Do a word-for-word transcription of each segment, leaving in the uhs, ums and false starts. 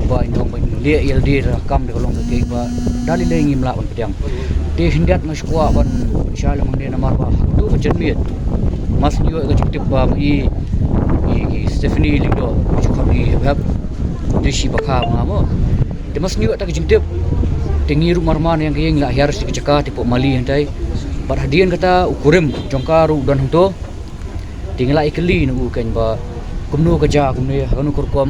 Ba in ong ba in leh ïa lade da ka kam da ka long ka kei ba da lei lei ngim lah ban pdiang. Te hynrei nga sngewkwah ban shai lang mynne namar ba ha kato ka janmiet nga sngewthuh ïa ka jingtip ba ma i, i, i Stephanie Lyngdoh, ju khot i hep hep, te shi ba kha ma nga mo. Te nga sngewthuh ïa ka jingtip. Te ngi ruh marmar ïa ka ïing la hiar shi ka jaka te pok mali hangtai. Bad hadien kata u kurim jong ka ruh u don hangto. Te ngi la ïa kylli na u keiñ ba kumno ka jia kumne ha kano ka rukom.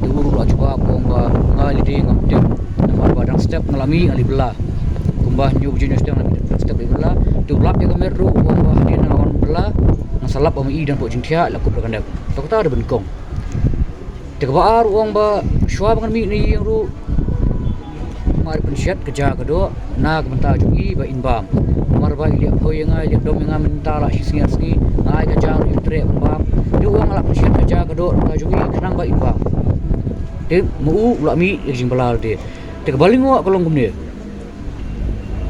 Te u ruh la jubab u ong ba nga lei lei ngam tip. Namar ba dang step nga la mih nga la ïa bylla. Kumba hynñiew baje hynñiew step nga la mih dang step la ïa bylla. Te u lap ïa ka met ruh u ong ba hadien nga wan bylla nga sa lap ba ma i don hapoh jingthiah la kup da ka nep. To kata da ban kong. Te kaba ar u ong ba shuwa ba ngan mih na ïing ruh nga la pynshet ka jia ka doh na ka bynta jong i ba in bam. Namar ba i leh phew ïa nga, i leh dom ïa nga mynta la shi sngi ar sngi, nga ai ka jia ruh im treh ban bam. Te u ong nga la pynshet ka jia ka doh na ka bynta jong i khnang ba in bam. Te ma u u la mih ïa ka jingbylla lade. Te kaba lyngngoh ka long kumne.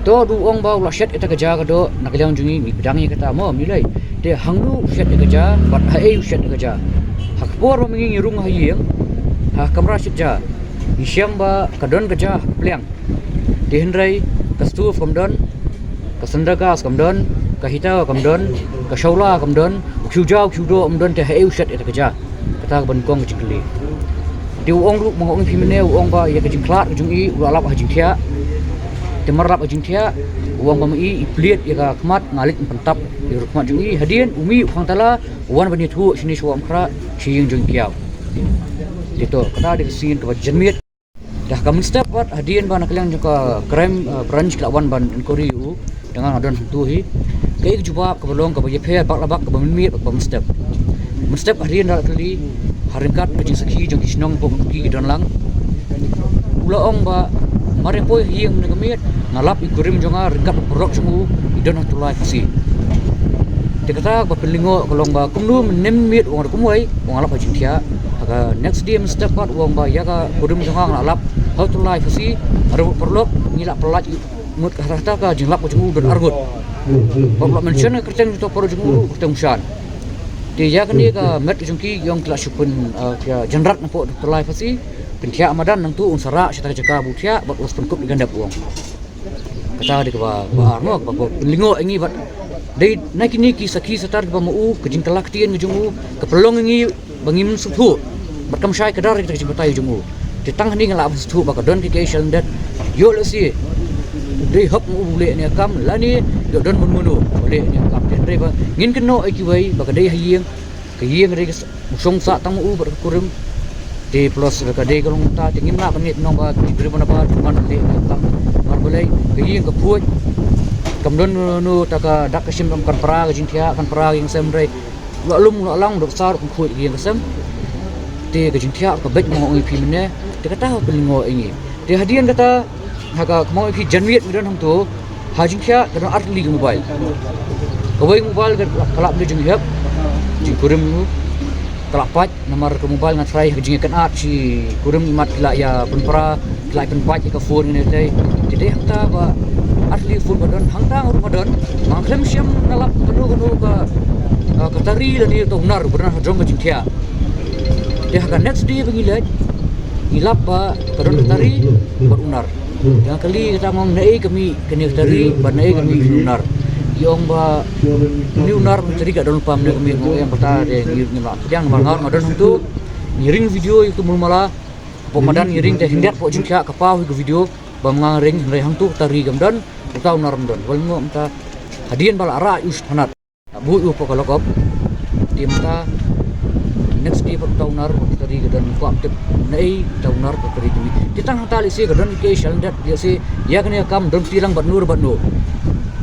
To u ong ba u la shet ïa ka jia ka doh na ka liang jong i, ngi pdiang ïa kata mo, mi lei. Te hangno u shet ïa ka jia bad haei u shet ïa ka jia. Ha ka por ba ma ngi ngi rung ha ïing, ha kamra shet jia, ngi shem ba ka don ka jia ha pliang. Te hynrei ka stove kam don, ka cylinder gas kam don, ka heater kam don, ka shawla kam don, u khiew jia u khiew doh kam don, te haei u shet ïa ka jia. Kata ka ban kong ka jingkylli. Te u ong ruh ma nga ong ïa phi mynne u ong ba ïa ka jingkhlad ka jong i u la lap ha jingthiah. Te mar lap ha jingthiah u ong ba ma i i plied ïa ka khmat, nga leit pyntap ïa ka khmat jong i. Hadien u mih u khang tala u wan ban ïathuh shane shuwa Umkhrah sha ïing jong i Kiaw. Te to kata dei ka sien kaba janmiet. Te ha ka mynstep pat hadien ba na ka liang jong ka crime, eh, branch ka la wan ban inquiry ïa u, te nga nga don hangto hi. Kaei ka jubab kaba long kaba ïapher bak la bak kaba mynmiet bad kaba mynstep. Mynstep hadien da la kylli ha ryngkat ka jingsakhi jong ki shnong pok ki ki don lang. U la ong ba mar ïa poi ha ïing mynne ka miet nga lap i kurim jong nga ryngkat bad paralok jong u i don ha tulai phasi. Te kata kaba pynlyngngoh ka long ba kumno mynne mynmiet u ong da kumwei u ong nga lap ha jingthiah. Ha ka next day mynstep pat u ong ba ïa ka kurim jong nga nga la lap ha tulai phasi. Ruh paralok ngi la pyllait ngut ka hata ka jinglap ka jong u don arngut. Ba u la mention ka kyrteng jong u paralok jong u ruh kyrteng u Shan. Te ïa kane ka met ka jong ki ïong ki la shu pyn, eh, ki ïa jynrat napoh tulai phasi. Pynthiah madan nangtu un sa rah sha ta ka jaka ba u thiah bad un sa pynkup ïa ka nep u ong. Kata dei kaba, ba ar mo, kaba, kaba pynlyngngoh ïa ngi bad. Dei na kine ki sakhi satar kiba ma u, ka jingkylla ktien ka jong u ka pynlong ïa ngi ba ngim sngewthuh. Bad kam shai kdar ïa kita ki jingbatai jong u. Te tang hangne nga lah ban sngewthuh ba ka don kiei kiei sha lyndet. Ïoh lehse u dei hok ma u ba u leh ïa kane ka kam lane ïoh don mano mano ba leh ïa kane ka kam. Te hynrei ba ngin kynnoh ïa kiwei ba ka dei ha ïing, ka ïing ka dei ka s-, u shong sah tang ma u bad ka kurim. Te plus ka dei ka long mynta te ngim lah ban ngeit nong ba ki briew ban ba ban leh ïa kane ka kam. Namar balei ka ïing ka khuid. Kam don mano mano ta ka dak ka shim, kan pra ka jingthiah, kan pra ka ïing sem, hynrei u la lum u la lang, u dap sar, u khuid ka ïing ka sem. Te ka jingthiah ka beit, ma nga ong ïa phi mynne. Te kata ka pynlyngngoh ïa ngi. Te hadien kata ha ka, ma nga ong ïa phi, janmiet ngi don hangto. Ha jingthiah ka don ar tylli ka mobile. Kawei ka mobile ka, ka lah ban dei jong i hep, jong i kurim u. Ka lah pait namar ka mobile nga tharai ha ka jingïakynad shi kurim imat ki lah ïa pynpra, ki lah ïa pynpait ïa ka phone ngi ne tei. Te dei hangta ba ar tylli phone ba don, hangta ruh ba don. Ma nga khlem shym nga lap kano kano ka, ka, ka tari lane ka unar ba don ha jrong ka jingthiah. Te ha ka next day ba ngi leit ngi lap ba ka don ka tari bad unar. Te nga kylli kata, nga ong naei ka mih kane ka tari bad naei ka mih kane ka unar. I ong ba kane ka unar bad tari ka don lypa mynne ka mih, nga ong em kata de ngi, ngi la pdiang namar nga, nga don hangto. Ngi ring video ïa uto u mala. Hapoh madan ngi ring te hynrei hapoh jingthiah ka paw hi ka video ba ma nga ring, hynrei hangto ka tari kam don, uta u unar um don. Ba lyngngoh mynta hadien ba la rah ïa u shaphang. Buh ïa u hapoh ka lockup. Te mynta next day pat uta u unar bad ka tari ka don, kwah tip naei uta u unar bad ka tari ka mih. Te tang hangta lehse ka don kiei kiei sha lyndet, lehse ïa kane ka kam don kti lang bad no re bad no.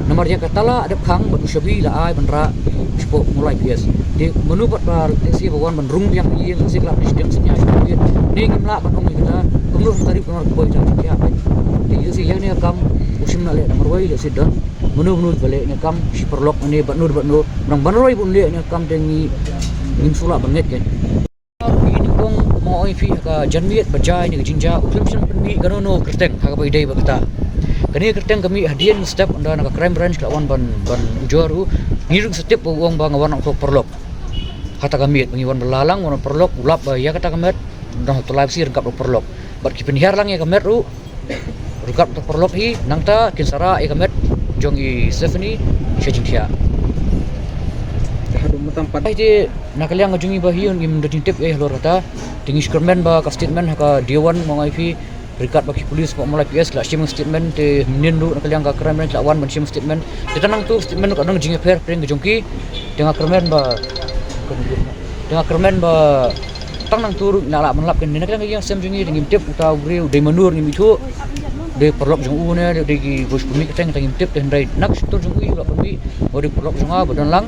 Namar ïa ka tala dep khang bad u shabi la ai ban rah shapoh Mawlai P S. Te mano pat ba lehse ba wan ban rung biang ïing, lehse ka la pynshiteng synñia shapoh ïing. Ne ngim lah ban ong ïa kata, kumno ka tari kumno ka boi ta jingthiah. Te lehse ïa kane ka kam u shim na leh da marwei, lehse don mano mano ba leh ïa kane ka kam, shi paralok ne bad no bad no. Nang ban roi bun leh ïa kane ka kam te ngi, ngim shu lah ban ngeit kein. Ïa nyngkong ma nga ong ïa phi ha ka janmiet ba jia ïa kane ka jingjia u khlem shym pynmih kano kano kyrteng ha kaba ïadei bad kata. Kane ka kyrteng ka mih hadien mynstep ynda na ka crime branch ka la wan ban, ban ujor u. Ngi ruh ngi sa tip ba u ong ba nga wan na u paralok. Ha kata ka miet ba ngi wan bylla lang, wan u paralok, u lap ba ïa kata ka met, dang ha tulai phasi ryngkat u paralok. Bad ki pynhiar lang ïa ka met ruh ryngkat bad ka paralok hi, nangta kin sa rah ïa ka met jong i Stephanie sha jingthiah. Te na ka liang ka jong ngi ba hi ngim don jingtip ei halor kata. Te ngi shu kyrmen ba ka statement ha ka D one mo nga ïa phi, ryngkat bad ki police ba Mawlai P S la shim statement, te mynnin ruh na ka liang ka kyrmen la wan ban shim statement. Te tang nangtu statement ruh ka don jingïapher pyrshah ka jong ki. Te nga kyrmen ba, te nga kyrmen ba tang nangtu ruh la lah ban lap kane. Na ka liang ka ïing sem jong ngi te ngim tip uta u briew dei mano, ngim ithuh. Dei paralok jong u ne dei ki bos pynmih kata, te ngim tip, te hynrei na ka shyntur jong u u la pynmih ba dei paralok jong nga ba don lang.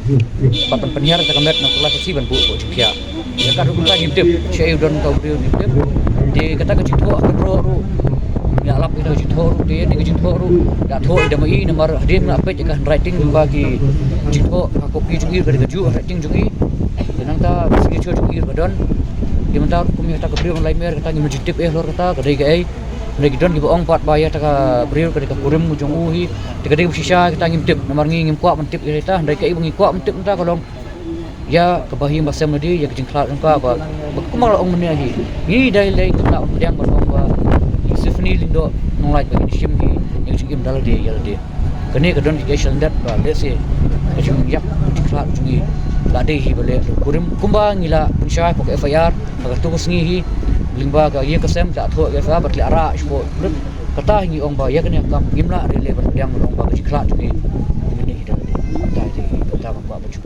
Bad ban pynhiar ïa ka met na ka la sa shisha ban buh ka jingthiah. Ïa ka ruh ka ngim tip, shaei u don uta u briew ngim tip. Te kata ka jingthoh ha ka draw ruh, ïa lap ïa ka jingthoh ruh, te ïa ka jingthoh ruh da thoh ïa da ma i, namar hadien nga peit ïa ka handwriting ba ki jingthoh ha ka copy jong i ka dei kajuh handwriting jong i. Te nangta ka signature jong i ruh ka don. Te mynta ruh kum ïa kata ka briew Laimer kata ngim jingtip ei halor kata ka dei kaei. Hynrei ki don kiba ong pat ba ïa kata ka briew ka dei ka kurim jong u hi. Te ka dei ba shisha kata ngim tip, namar ngi ngim kwah ban tip ïa kata, hynrei kaei ba ngi kwah ban tip mynta ka long ïa kaba hi ba sem lade, ïa ka jingkhlad jong ka ba, ba kumba la ong mynne hi. Ngi dei lei ngim lah ban pdiang ban ong ba i Stephanie Lyngdoh Nonglait ba in shim hi ïa ka jingim da lade ïa lade. Kane ka don ka jingïasyndet ba lehse ka jingïap ka jingkhlad jong ngi la dei hi ba leh kurim kumba ngi la pynshai ha ka F I R ha katu ka sngi hi. Lyngba ka ïing ka sem la thoh ïa ka F I R bad la rah shuh. Kata hi ngi ong ba ïa kane ka kam ngim lah dei lei ban pdiang ban ong ba ka jingkhlad jong ngi mynne hi da lade. Kata hi, kata ngam kwah ban shu